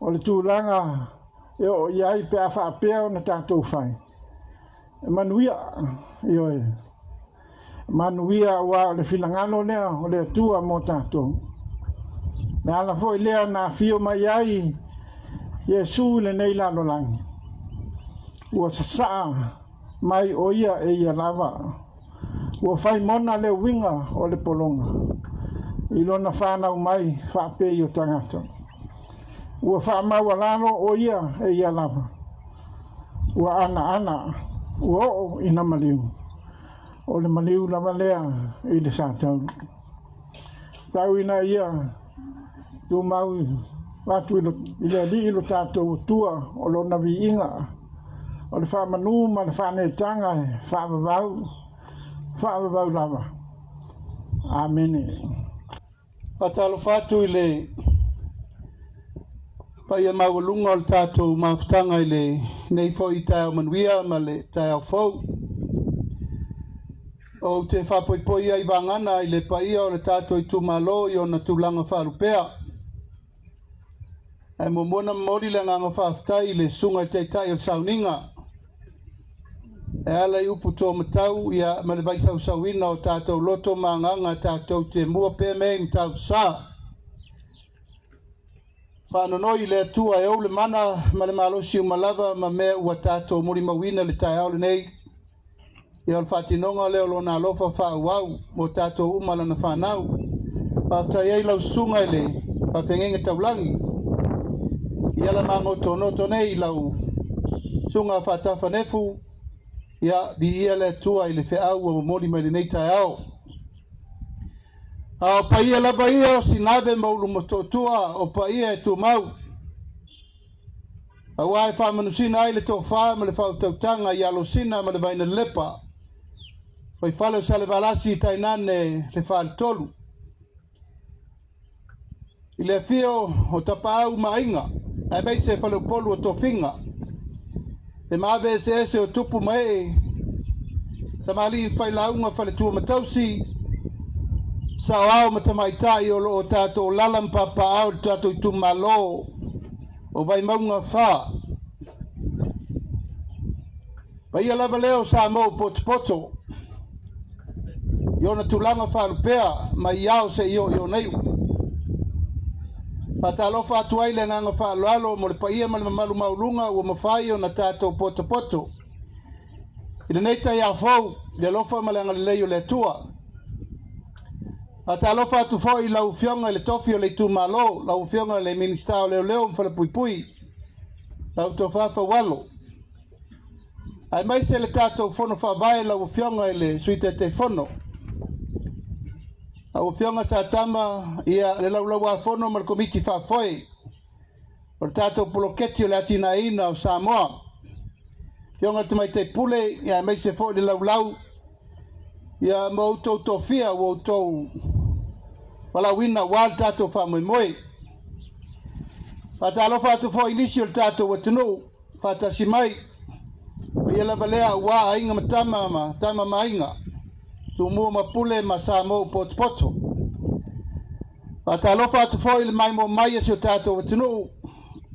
O le tulaga e oo i ai pe a faapea ona tatou fai, e manuia, ioe, manuia aua o le finagalo lea o le Atua mo tatou. Le ala foi lea na afio mai ai Iesu i lenei lalolagi, ua sasaa mai o ia e ia lava. Ua fai mona le uiga o le pologa i lona fanau mai faapei o tagata. Ua faamaualalo o ia e ia lava. Ua anaana, ua oo ina maliu. O le maliu lava lea i le sataulu. Tau ina ia tumau atu i le Alii lo tatou Atua o lona viiga, o le faamanu ma le faaneetaga e faavavau, faavavau lava. Amene. Faatalofa atu i le paia maualuga o le tatou mafutaga i lenei foi taeao manuia ma le taeao fou. Ou te faapoipoi ai vagana i le paia o le tatou itumalo i ona tulaga faalupea. Ae muamua ona momoli le agaga faafetai i le Susuga i le Taitai o le Sauniga e ala i upu tuamatau ia, ma le vaisausauina o tatou loto ma agaga tatou te mua pea mea i Matautusa. Faanonoi i le Atua e ou le mana ma le malosi uma lava ma mea ua tatou molimauina i le taeao lenei. Ia o le faatinoga lea o Lona alofa faaauau mo tatou uma Lana fanau. Faafetai ai lau susuga i le faafeagaiga taulagi i ala magotonoto nei i lau susuga faatafanefu. Ia, viia le Atua i le feau ua momoli mai lenei taeao. A o paia lava ia o Sinave ma Ulumotootua, o paia e tumau. Aua e faamanusina ai le tofa ma le faautautaga i Alosina ma le Vainalelepa, faifale o Salevalasi tainane le Faletolu. I le afio o Tapaau ma Aiga, aemaise Faleupolu o Tofiga, le maave eseese o tupu ma ee, tamalii failauga faletua ma tausi, saoao ma tamaitai o lo o tatou lala ma papaao i le tatou itumalo o Vaimauga 4. Paia lava lea o Samoa ua potopoto i ona tulaga faalupea mai ao seia oo i ona iu. Faatalofa atu ai le agaga faaaloalo mo le paia ma le mamalu maualuga ua mafai ona tatou potopoto i lenei taeao fou i le alofa ma le agalelei o le Atua. Faatalofa atu foi i lau Afioga i le tofi o le itumalo, lau Afioga i le Minisita o Leoleo ma Falepuipui, lau Tofa Faualo, aemaise le tatou Fono Faavae, lau Afioga i le Sui Taitaifono, lau Afioga Satama, ia le Laulau-a-Fono ma le Komiti Faafoe o le tatou poloketi o le atinaeina o Samoa. Afioga i le Tamaitai Pule, ia aemaise foi le laulau, ia ma outou tofia ua outou valaauina aua le tatou faamoemoe. Faatalofa atu foi i nisi o le tatou atunuu faatasi mai, paia lava lea aua aiga ma tama ma tama ma aiga, Tumua ma Pule ma Samoa ua potopoto. Faatalofa atu foi i le maimoa mai a si o tatou atunuu,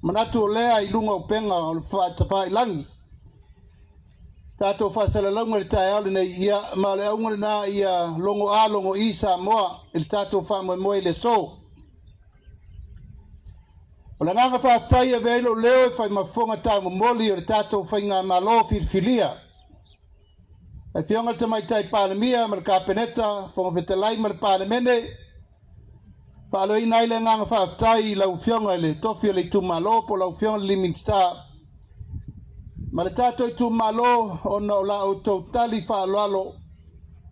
manatu o lea i luga o upega o le faatafailangi. Tatou faasalalauga i le taeao lenei, ia, ma o le auga lena ia logo A logo I Samoa i le tatou faamoemoe i le aso. O le agaga faafetai e avea ai lou leo e fai ma fofoga taumomoli o le tatou faigamalo filifilia. Afioga i le Tamaitai Palemia ma le Kapeneta, Fofoga Fetalai ma le Palemene, faaleoina ai le agaga faafetai i lau Afioga i le tofi o le itumalo po o lau Afioga i le Minisita ma le tatou itumalo ona o la outou tali faaaloalo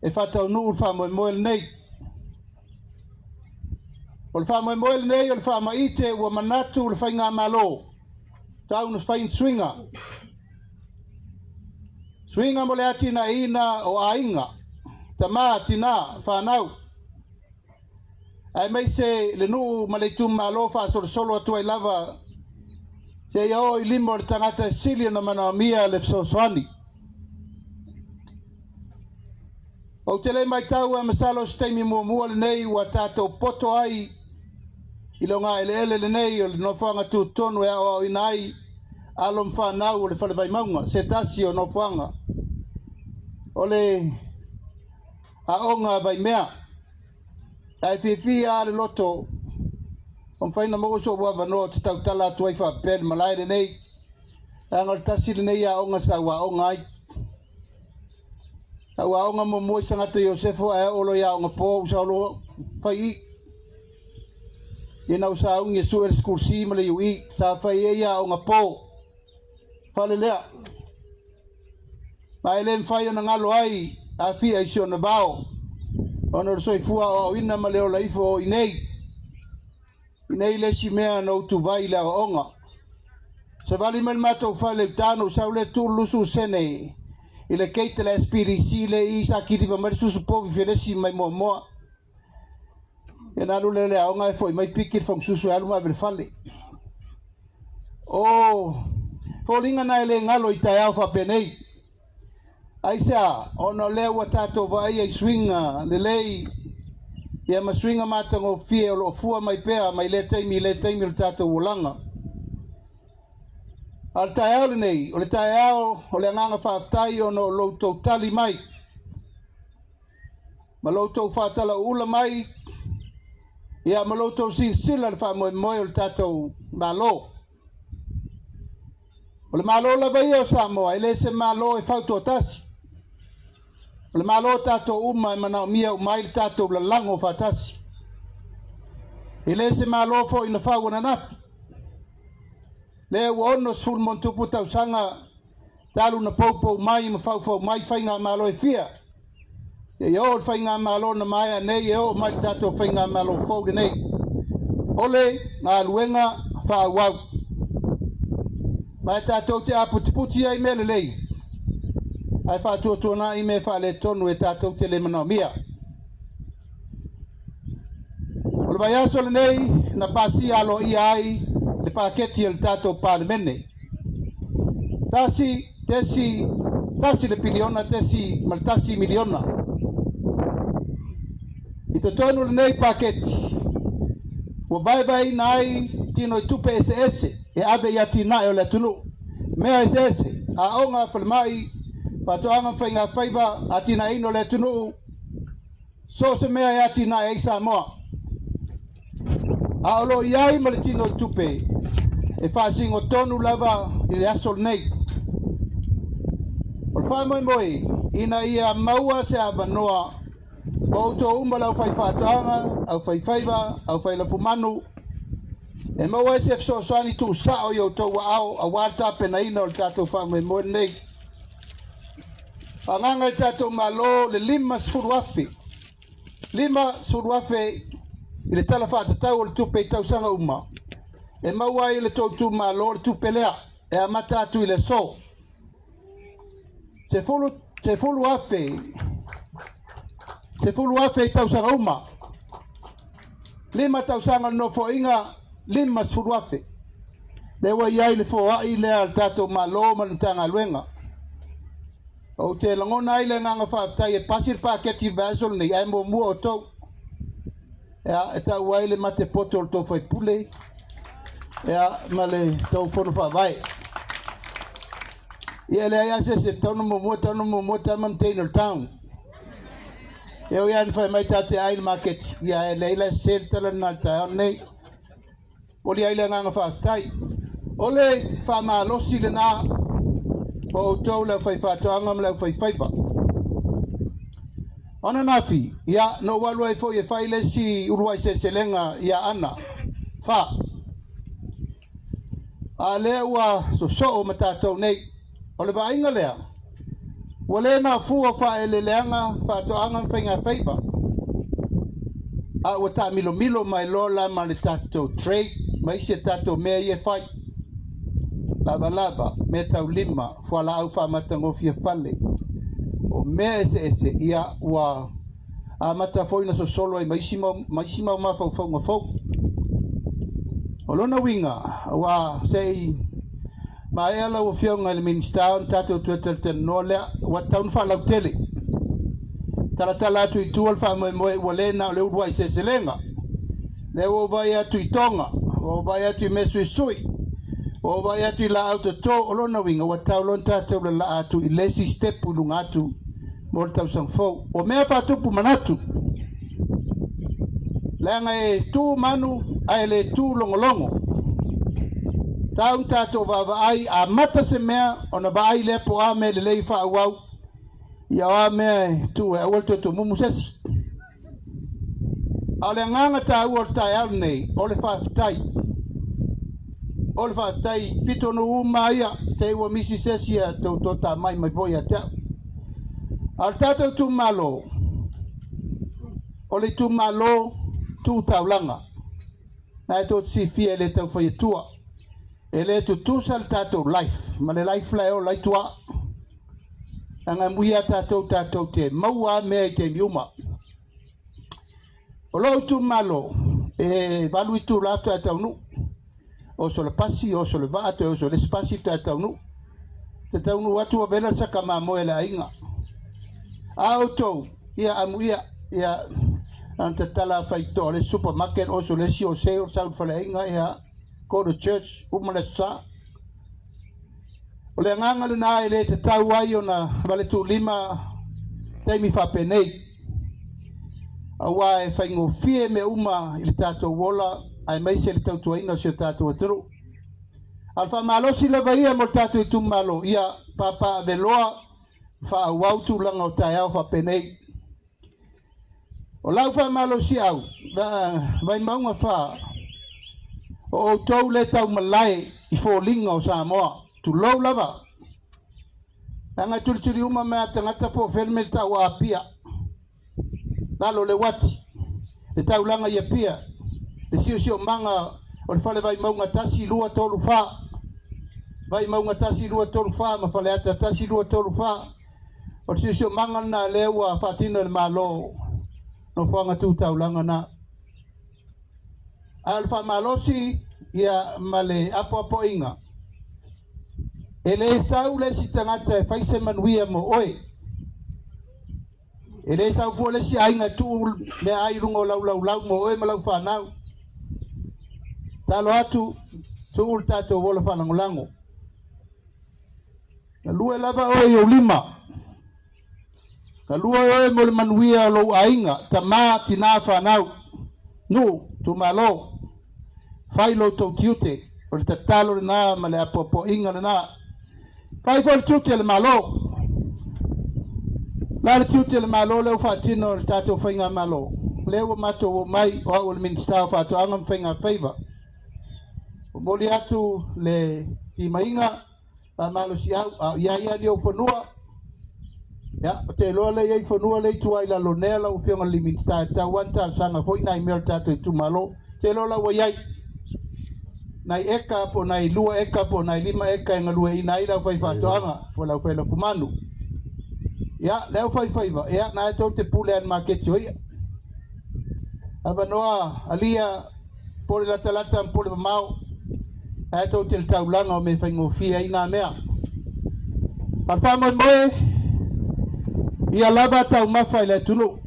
e faataunuu le faamoemoe lenei. O le faamoemoe lenei o le faamaite ua manatu le faigamalo tau na fai ni suiga. Suiga mo le atinaeina o aiga, tama, tina, fanau, aemaise le nuu ma le itumalo faasolosolo atu ai lava seia oo i lima o le tagata e sili ona manaomia le fesoasoani. Ou te le matau ae masalo o se taimi muamua lenei ua tatou poto ai. i le ogaeleele lenei o le nofoaga tutotonu e aoaoina ai alo ma fanau o le Fale Vaimauga, se tasi o nofoaga o le aoga a Vaimea. Ae fiafia lava le loto o mafai ona maua sou avanoa ou te tautala atu ai faapea i le malae lenei, leaga o le tasi lenei aoga sa ou aoga ai. Sa ou aoga muamua i Sagata Iosefo ae oo loa i aoga po ou sau loa fai i. Ina ou sauni e sue le School C ma le UE, sa fai ai aoga po fale lea. Ma e le mafai ona galo ai Afia i si ona vao, ona o le soifua aoaoina ma le ola ifo o inei. Inei le isi mea na ou tuvai i le aoaoga. Savali mai le matou fale i uta ona ou sau lea tuu le 20 sene i le gate a le SPDC lea i i sa kiliva mai le susu povi felesi mai Moamoa. Ia ona alu lea i le aoga ae foi mai piki le fagasusu e alu ma ave i le fale. O foliga na e le galo i taeao faapenei. Aisea? Ona o lea ua tatou vaaia i suiga lelei ia ma suiga matagofie o lo o fua mai pea mai lea taimi i lea taimi o le tatou olaga. A o le taeao lenei, o le taeao o le agaga faafetai ona o lo outou tali mai ma lo outou faatalauula mai ia ma lo outou silasila i le faamoemoe o le tatou Malo. O le Malo lava ia o Samoa, e le se Malo e fautoatasi. O le Malo o tatou uma e manaomia uma ai le tatou lalago faatasi. E le se Malo foi na fau ananafi. Lea ua 60+ tausaga talu na poupou mai ma faufau mai faigamalo e fia, seia oo i le faigamalo na maea nei e oo mai i le tatou faigamalo fou lenei. O le galuega faaauau. Ma e tatou te aputiputi ai i mea lelei, ae faatuatuanai mea faaletonu e tatou te le manaomia. O le vaiaso lenei na pasia aloaia ai le paketi a le tatou Palemene. 1.1 le piliona tesi ma le 1 miliona. I totonu o lenei paketi, ua vaevaeina ai tino i tupe eseese e ave i atinae o le atunuu. Mea eseese, aoga, falemai, faatoaga ma faigafaiva, atinaeina o le atunuu, so o se mea e atinae ai Samoa. A o lo o i ai ma le tino i tupe e faasino tonu lava i le aso lenei. O le faamoemoe ina ia maua se avanoa o outou uma le aufaifaatoaga, aufaifaiva, aufailafumanu, e maua ai se fesoasoani tuusao i outou aao aua le tapenaina o le tatou faamoemoe lenei. Faaagaaga i le tatou Malo le 50,000, 50,000 i le Tala Faatatau o le Tupe i tausaga uma e maua ai e le tou itumalo le tupe lea e amata atu i le aso. 10,000, 10,000 i tausaga uma. 5 tausaga o le nofoaiga, 50,000. Lea ua i ai le foai lea a le tatou Malo ma le Matagaluega. Ou te lagona ai le agaga faafetai e pasi le paketi i le vaiaso lenei, ae muamua outou. Ia, e tau ai le mate poto o le tou faipule ia, ma le tou fono faavae. Ia, e leai lava se isi e tatau ona muamua, e tatau ona muamua tama na teine o le town. E ui lava ina fai mai tatou te ai i le maketi, ia e leai la e sese le tala lena i le taeao lenei. Momoli ai le agaga faafetai. O le faamalosi lena o outou le aufaifaatoaga ma le aufaifaiva. O ananafi, ia, na ou alu ai foi e fai le isi uluai seleselega i Aana 4. A lea ua sosoo ma tatou nei. O le vaaiga lea, ua le nafua faaeleeleaga, faatoaga ma faigafaiva, a ua taamilomilo mai loa la ma le tatou trade ma isi a tatou mea ia e fai. Lavalava, meataulima, fualaau faamatagofie fale, o mea eseese, ia ua amata foi ona sosolo ai ma isi mau, ma isi mau mafaufauga fou. O lona uiga, ua se i maea lau Afioga i le Minisita ona tatou toe talatalanoa lea, ua tatau ona faalautele. Talatala atu i tua le faamoemoe ua le na o le uluai seleselega. Lea ua ou vaai atu i Toga, ua ou vaai atu i mea suisui, ua ou vaai atu i laau toto, o lona uiga ua tau loa ona tatou lalaa atu i le isi sitepu i luga atu mo le tausaga fou. O mea faatupu manatu, leaga e tu manu ae le tu logologo. Tau na tatou vaavaai, amata se mea ona vaai lea po o a mea lelei faaauau, ia o a mea e tuu e aua le toe tumumu se isi. A o le agaga taua o le taeao lenei, o le faafetai. O le faafetai i pitonuu uma ia, te i ua misi se isi ia tou toatamai mai foi ia te au. A o le tatou itumalo, o le itumalo tu taulaga. Na e tou te silafia e le tau fai atua. E le tutusa le tatou life ma le life la e ola ai tua. Leaga e mui lava tatou tatou te maua lava mea i taimi uma. O lou itumalo, e 8 itula faatoa taunuu. Oso le pasi, oso le vaa, toe oso le isi pasi faatoa taunuu. Te taunuu atu ua vela le saka mamoe a le aiga. A outou, ia amuia, ia na tatala faitotoa le supermarket, oso le isi o sale, sau i le faleaiga, ia go to church, uma le aso Sa. O le agaga lena e le tatau ai ona valetuulima taimi faapenei, aua e faigofie mea uma i le tatou ola aemaise le tautuaina o si o tatou atunuu. A o le faamalosi lava ia mo le tatou itumalo, ia papaaveloa ma faaauau tulaga o taeao faapenei. O lau faamalosiau, Vaimauga 4, o outou le taumalae i foliga o Samoa, tulou lava. Leaga e tulituli uma mai a tagata po o fea le mea e tau a Apia, lalo o le uati, le taulaga i Apia, le siosiomaga o le fale Vaimauga 1, 2, 3, 4, Vaimauga 1, 2, 3, 4 ma Faleata 1, 2, 3, 4. O le siosiomaga lena lea ua faatino e le Malo, nofoaga tu taulaga na. A o le faamalosi ia ma le apoapoaiga, e le sau le isi tagata e fai se manuia mo oe. E le sau fua le isi aiga e tuu meaai i luga o lau laulau mo oe ma lau fanau. Talo atu, tuu le tatou ola faalagolago. Galue lava oe i ou lima. Galue oe mo le manuia o lou aiga, tama, tina, fanau, nuu, itumalo. Fai lo outou tiute, o le tatalo lena ma le apoapoaiga lena. Fai foi le tiute a le Malo. O le a le tiute a le Malo lea ua faatino e le tatou Faigamalo? Lea ua matou omai, o au o le Minisita o Faatoaga ma Faigafaiva. Momoli atu le timaiga faamalosiau, a o i ai lava ni ou fanua, ia, ou te iloa lea e i ai fanua lea i tua i Lalonea lau Afioga i le Minisita e tatau lava ona talosaga foi nai mea o le tatou itumalo. Ou te iloa la ua i ai nai eka po o nai 2 eka po o nai 5 eka e galueaiina ai le aufaifaatoaga po o le aufailafumanu. Ia, le aufaifaiva, ia, na e tou te pule lava i le maketi o i'a. Avanoa alia Po le latalata ma po le mamao, ae tou te le taulaga o mea faigofie ai na mea. A o le faamoemoe, ia lava taumafa i le atunuu.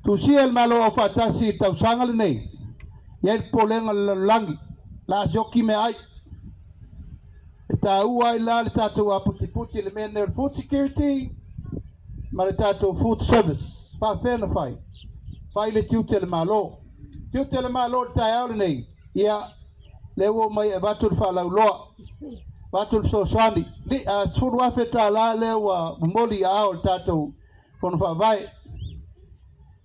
Tusia e le Malo Aufaatasi i le tausaga lenei, i ai le popolega o le lalolagi, la sioki meaai. E taua ai la le tatou aputiputi i le mea lenei o le food security ma le tatou food service. Faafefea ona fai? Fai le tiute a le Malo. Tiute a le Malo i le taeao lenei, ia, lea ua omai e avatu le faalauiloa, avatu le fesoasoani. $10,000 lea ua momoli i aao o le tatou Fono Faavae.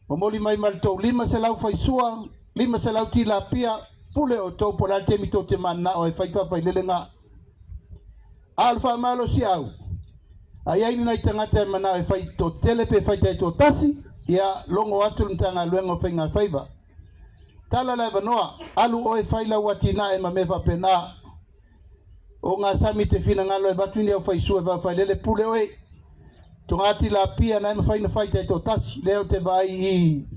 Momoli mai ma le tou 500 faisua, 500 tilapia, pule outou po o le a le taimi tou te mananao ai e fai faafailelega. A o le faamalosiau, a i ai ni nai tagata e manao e fai toatele pe fai taitoatasi, ia logo atu le Matagaluega o Faiga Faiva. Tala le avanoa, alu oe fai lau atinae ma mea faapena. O gasami te finagalo e avatu ni au faisua e faafailele, pule oe. Toga tilapia na e mafai na fai taitoatasi, lea ou te vaai i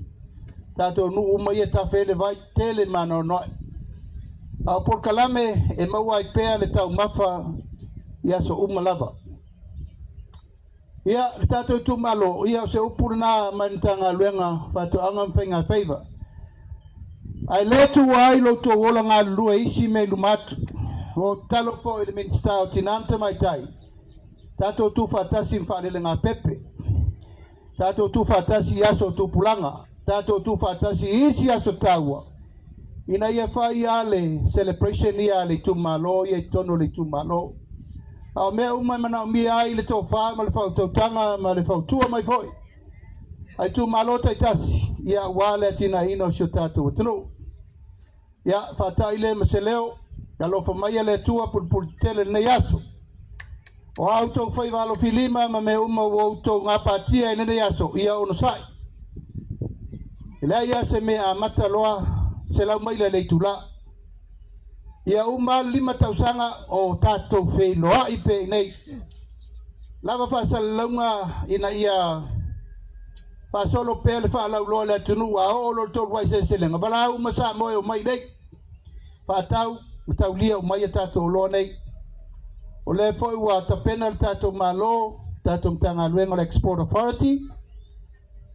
tatou nuu uma ia e tafe ai le vai, tele maanoanoae. A o polokalame e maua ai pea le taumafa i aso uma lava. Ia, le tatou itumalo, ia o se upu lena mai le Matagaluega o Faatoaga ma Faigafaiva. Ae le tuua ai lo outou ola galulue i isi mea i luma atu. Ua ou tatalo foi i le Minisita o Tina ma Tamaitai, tatou tuufaatasi ma faalelegāpepe, tatou tuufaatasi i aso o tupulaga, tatou tuufaatasi i isi aso taua, ina ia fai lava le celebration ia a le itumalo ia i totonu o le itumalo. A o mea uma e manaomia ai le tofa ma le faautautaga ma le fautua mai foi a itumalo taitasi, ia aua le atinaeina o si o tatou atunuu. Ia, faata'i lea ma se leo, alofa maia le Atua pulepuletetele i lenei aso. O a outou faiva alofilima ma mea uma ua outou gapatia i lenei aso, ia onosai. E leai lava se mea e amata loa 100 maila i le itula. Ia uma lava le 5 tausaga o tatou feiloai pea i inei. Lava faasalalauga ina ia faasolo pea le faalauiloa i le atunuu a oo loa le tolu ai seleselega, valaau uma Samoa e omai i inei. Faatau ma taulia uma ai a tatou oloa nei. O lea foi ua tapena le tatou Malo, tatou Matagaluega o le Export Authority,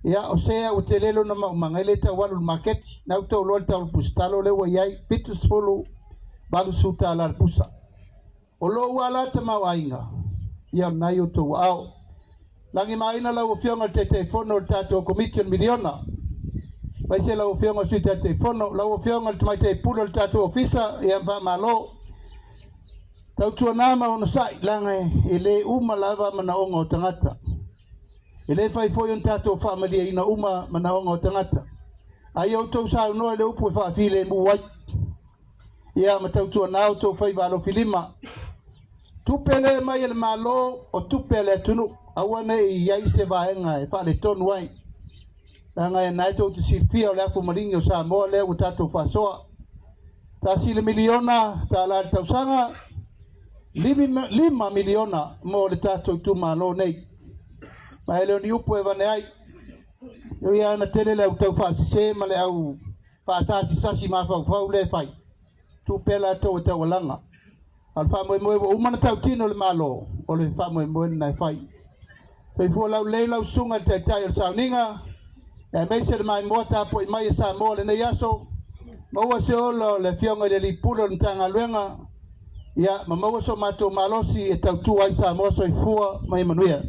ia o se ua tele lona maumaga e le tau alu i le maketi. Na outou iloa le tau o le pusa talo lea ua i ai, $70, $80 le pusa. O lou lava la tamaoaiga, ia o lena i outou aao. Lagimaina lau Afioga i le Taitaifono o le tatou Komiti o le Miliona, aemaise lau Afioga i le Sui Taitaifono, lau Afioga i le Tamaitai Pule o le tatou Ofisa, ia faamalo. Tautuana ma onosai, leaga e le uma lava manaoga o tagata. E le fai foi ona tatou faamalieina uma manaoga o tagata. A ia outou saunoa i le upu e faafilemu ai. Ia ma tautuana outou faiva alofilima. Tupe lea e aumai e le Malo, o tupe a le atunuu. Aua ne i i ai se vaega e faaletonu ai. Leaga e na e tou te silafia o le afu maligi o Samoa lea ua tatou faasoa. $1 miliona i le tausaga, $5 miliona mo le tatou itumalo nei. Ma e le o ni upu e avane ai. E ui lava ina tele le au taufaasese ma le au faasasisasi mafaufau lea e fai, tuu pea latou e taualaga. A o le faamoemoe ua uma ona tautino le Malo, o le faamoemoe lena e fai. Soifua laulelei lau susuga i le Taitai o le Sauniga, aemaise le maimoa tapuai mai a Samoa i lenei aso. Maua se ola o le Afioga i le Alii Pule o le Matagaluega, ia ma maua so matou malosi e tautua ai Samoa. Soifua ma ia manuia.